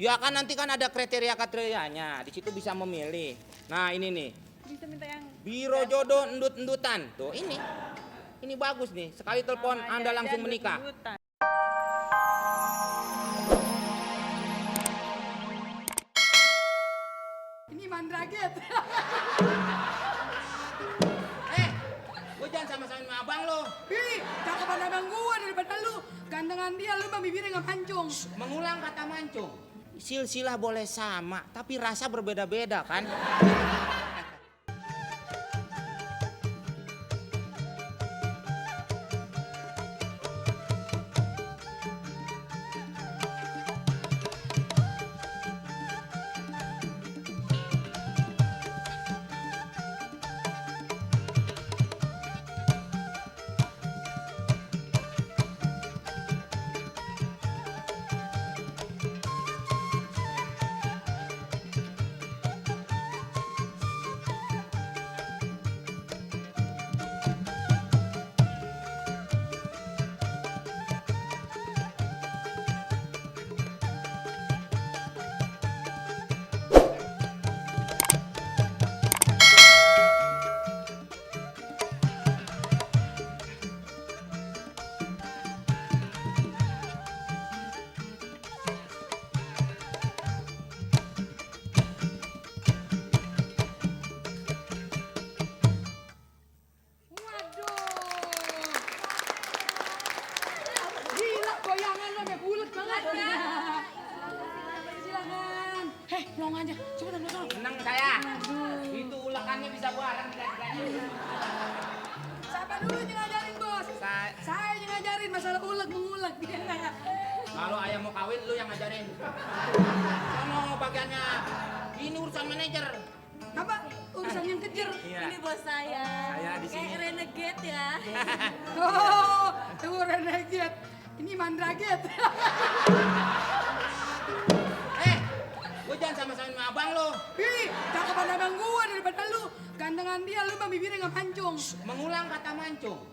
Ya kan nanti kan ada kriteria-kriterianya. Di situ bisa memilih. Nah, ini nih. Bisa minta yang Biro jodoh endut-endutan. Tuh, ini. Ini bagus nih. Sekali telepon Anda langsung menikah. Ini mandraget. Gue jangan sama-sama sama abang lo. Ih, cakapan abang gua daripada lu. Gantengan dia, lu mah bibirnya nggak mancung. Mengulang kata mancung. Silsilah boleh sama, tapi rasa berbeda-beda kan? Gila goyangan lo, bulet banget. Silakan. Heh, long aja. Cepetan dong. Seneng saya. Itu ulakannya bisa bareng tiga-tiganya. Siapa dulu yang ngajarin, Bos? Saya yang ngajarin masalah ulek mengulek. Kalau ayah mau kawin, lu yang ngajarin. Sono bagiannya. Ini urusan manajer. Apa? Urusan yang kejer. Iya. Ini bos saya. Saya di sini. Kayak renegade ya. Oh, itu renegade. Ini mandraget. Gue jangan sama-sama sama abang lo. Ih, cakapan abang gua daripada lu. Gantengan dia, lu mah bibirnya nggak mancung. Mengulang kata mancung.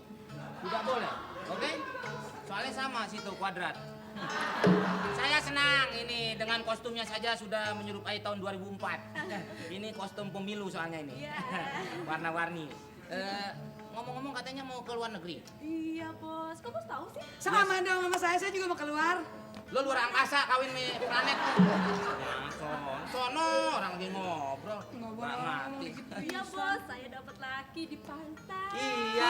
Tidak boleh, oke? Soalnya sama situ kuadrat. Saya senang ini dengan kostumnya saja sudah menyerupai tahun 2004. Ini kostum pemilu soalnya ini. Warna-warni. Ngomong-ngomong katanya mau ke luar negeri. Iya bos, kok bos tahu sih? Sama dong sama saya juga mau keluar. Lo luar angkasa kawin nih planet. Sono orang lagi ngobrol. Ngobrol Nggak ngerti. Iya bos, saya dapat laki di pantai. Iya,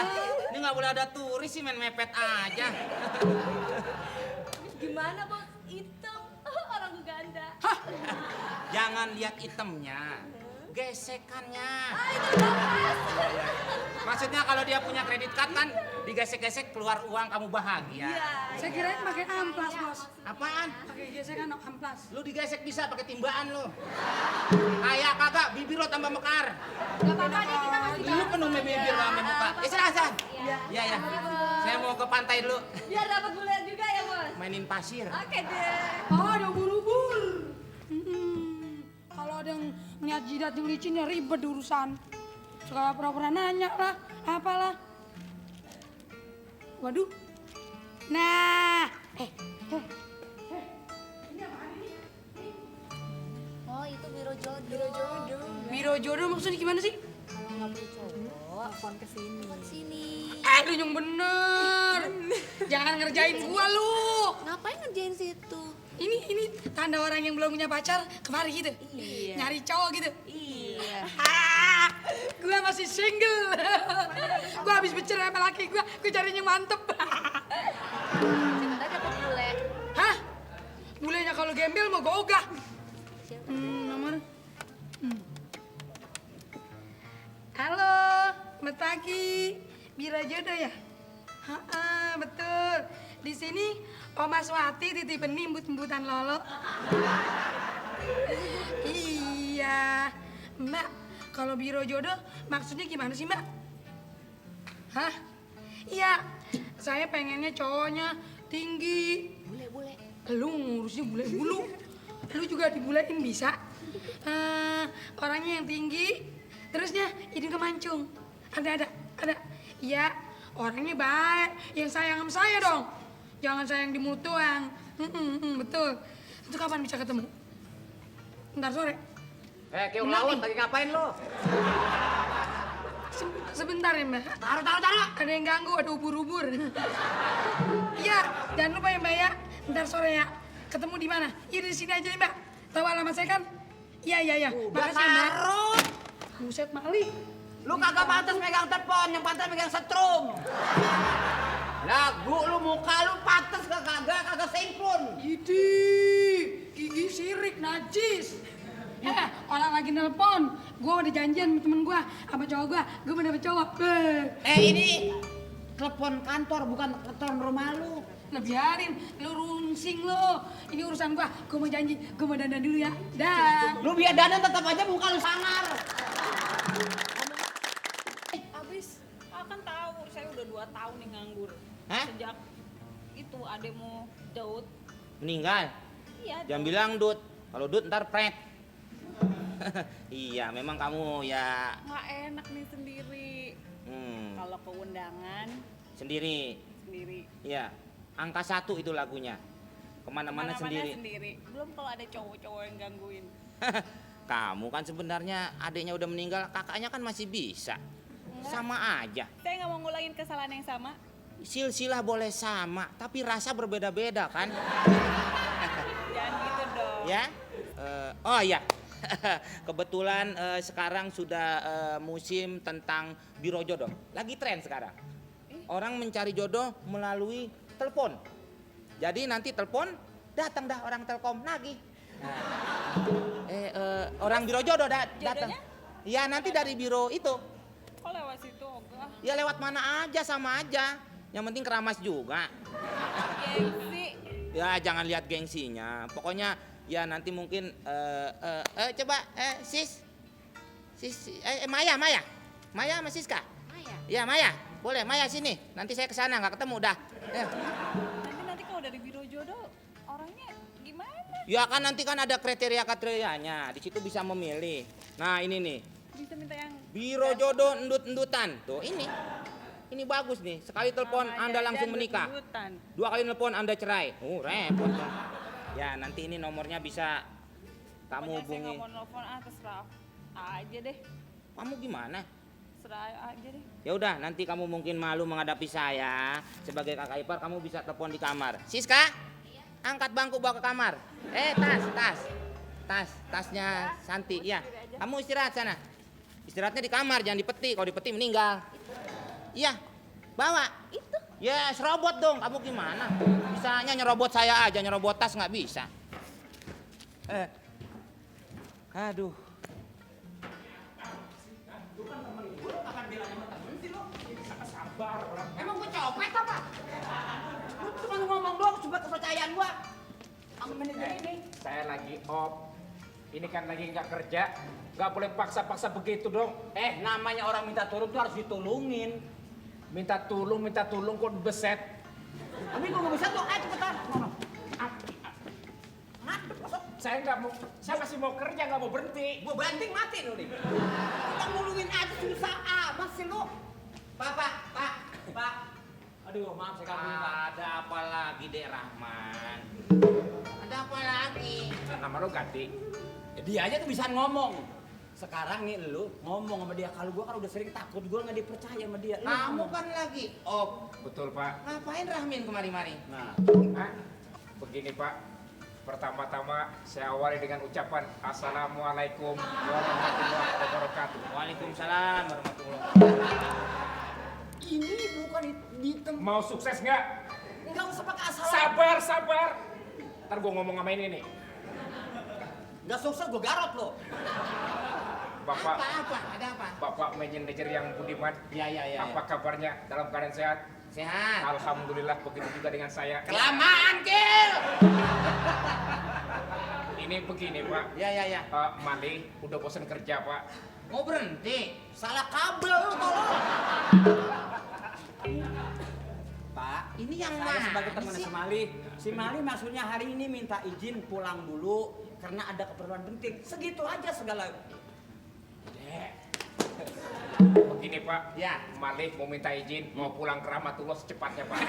ini nggak boleh ada turis sih main mepet aja. Gimana bos? Hitam, orang Uganda. Jangan lihat itemnya, gesekannya. Itu bagus. Maksudnya kalau dia punya kredit card kan digesek-gesek keluar uang kamu bahagia. Iya. Saya kirain pakai amplas, Bos. Apaan? Pakai gesekan amplas. Lu digesek bisa pakai timbaan lu. Kayak kagak bibir lo tambah mekar. Gak apa-apa deh, kita masih Lu penuh bibir lo sama muka. Silahkan. Iya ya. Saya mau ke pantai dulu. biar dapat bulan juga ya bos. Mainin pasir. Oke deh. Oh, ada ubur-ubur. Kalau ada yang ngeliat jidat yang licin ya ribet urusan. Segala pura-pura nanya lah, apalah. Waduh. Nah. Oh itu biro jodoh. Biro jodoh maksudnya gimana sih? Nggak punya cowok. Telepon ke sini. Aduh yang bener. Jangan ngerjain gua lu. Ngapain ngerjain situ? Ini tanda orang yang belum punya pacar kemari gitu. Iya. Nyari cowok gitu. Iya. Gua masih single. Gua habis bercerai sama laki gua carinya mantep. Siapa tahu dapet bule. Hah? Bulenya kalau gembel mau gua ogah. Siapa? Nomor. Halo, selamat pagi. Biro jodoh ya? Betul. Di sini Oma Swati titipin embut-embutan Lolo. Iya. Mbak, kalau biro jodoh maksudnya gimana sih, Mbak? Hah? Iya, saya pengennya cowoknya tinggi. Bule. Lu ngurusnya bule bulu. Lu juga dibulein bisa. Orangnya yang tinggi, terusnya hidung kemancung. Ada. Iya, orangnya baik, yang sayang sama saya dong. Jangan sayang di mulut doang. Betul. Itu kapan bisa ketemu? ntar sore. Keong laut, lagi ngapain lo? Sebentar ya mbak. Taruh. Ada yang ganggu, ada ubur-ubur. Iya, jangan lupa ya mbak ya. Ntar sore ya. Ketemu di mana? Iya di sini aja nih mbak. Tahu alamat saya kan? Iya. Makasih ya mbak. Taruh. Buset Mali. Lu kagak pantas megang telepon, yang pantas megang setrum. Lagu lu, muka lu pantas kagak sinkron. Gigi sirik, najis. Orang lagi nelpon. Gua udah janjian sama temen gua, sama cowok gua mau dapet cowok. Ini telepon kantor, bukan telepon rumah lu. Lah biarin, lu rungsing lu. Ini urusan gua mau janji, gua mau dandan dulu ya. Dah. Lu biar dandan tetap aja muka lu sangar. Abis, kan tahu saya udah 2 tahun nih nganggur. Hah? Sejak itu adekmu Daud. Meninggal. Iya. Jangan bilang Dut. Kalau Dut ntar prank. Iya, memang kamu ya Nggak enak nih sendiri. Kalau ke undangan sendiri. Iya, angka 1 itu lagunya. Kemana-mana sendiri. Belum kalau ada cowok-cowok yang gangguin. Kamu kan sebenarnya adiknya udah meninggal, kakaknya kan masih bisa. Enggak. Sama aja. Saya nggak mau ngulangin kesalahan yang sama. Silsilah boleh sama, tapi rasa berbeda-beda kan? Jangan gitu dong. Ya? Oh iya. Kebetulan sekarang sudah musim tentang biro jodoh. Lagi tren sekarang. Orang mencari jodoh melalui telepon. Jadi nanti telepon, datang dah orang Telkom nagih. Orang biro jodoh datang. Jodohnya? Ya nanti dari biro itu. Kok lewat situ ogah? Ya lewat mana aja sama aja. Yang penting keramas juga. Gengsi. Ya jangan lihat gengsinya. Pokoknya ya nanti mungkin coba sis Maya sama Siska. Ya Maya, boleh Maya sini. Nanti saya kesana nggak ketemu dah. Nanti kalau dari biro jodoh orangnya gimana? Ya kan nanti kan ada kriteria-kriterianya. Di situ bisa memilih. Nah ini nih, Bisa minta yang biro jodoh endut-endutan. Tuh ini. Ini bagus nih. Sekali telepon sama Anda aja langsung menikah. dangdutan. 2 kali telepon Anda cerai. Repot dong. Ya nanti ini nomornya bisa kamu Pokoknya saya hubungi. nggak mau nelfon terserah aja deh. Kamu gimana? Serah aja deh. Ya udah, nanti kamu mungkin malu menghadapi saya sebagai kakak ipar, kamu bisa telepon di kamar. Siska, angkat bangku bawa ke kamar. Tasnya Santi, ya. Kamu istirahat sana. Istirahatnya di kamar, jangan di peti. Kalau di peti meninggal. Iya, bawa. Itu. Ya, serobot dong. Kamu gimana? Bisanya nyerobot saya aja, nyerobot tas nggak bisa. Aduh. Emang gue copet apa? Lu cuma ngomong doang supaya kepercayaan gua. Sama manajer ini. Saya lagi off. Ini kan lagi nggak kerja. Nggak boleh paksa-paksa begitu dong. Namanya orang minta turun tuh harus ditulungin. Minta tulung kok beset. Tapi gua nggak bisa tuh, ayo cepetan. Saya masih mau kerja, nggak mau berhenti. Gua banting mati lu nih. Kita ngulungin aja susah amat sih lu. Pak. Aduh, maaf saya gangguin, Pak. Ada apa lagi, Dek Rahman? Ada apa lagi? Nama lo ganti. Dia aja tuh bisa ngomong. Sekarang nih lu ngomong sama dia. Kalau gua kan udah sering takut, gua nggak dipercaya sama dia. Kamu kan lagi Betul Pak. ngapain Rahmin kemari-mari? Nah, begini Pak. Pertama-tama saya awali dengan ucapan Assalamualaikum warahmatullahi wabarakatuh. Waalaikumsalam warahmatullahi wabarakatuh. Ini bukan di tempat. Mau sukses nggak? Nggak usah pakai asal. Sabar. Ntar gua ngomong sama ini nih. Nggak sukses gua garot lo. Bapak, Apa? Ada apa? Bapak manajer yang budiman. Ya. Apa kabarnya? Dalam keadaan sehat? Sehat. Alhamdulillah, begitu juga dengan saya. Kelamaan, Kil. Ini begini Pak. Ya. Mali udah bosan kerja Pak. Mau berhenti? Salah kabel lu tolong. Pak, Ini yang saya mana sebagai teman sih? si Mali. Si Mali maksudnya hari ini minta izin pulang dulu karena ada keperluan penting. Segitu aja segala. Begini Pak. Ya. Mali mau minta izin mau pulang ke Rahmatullah secepatnya Pak.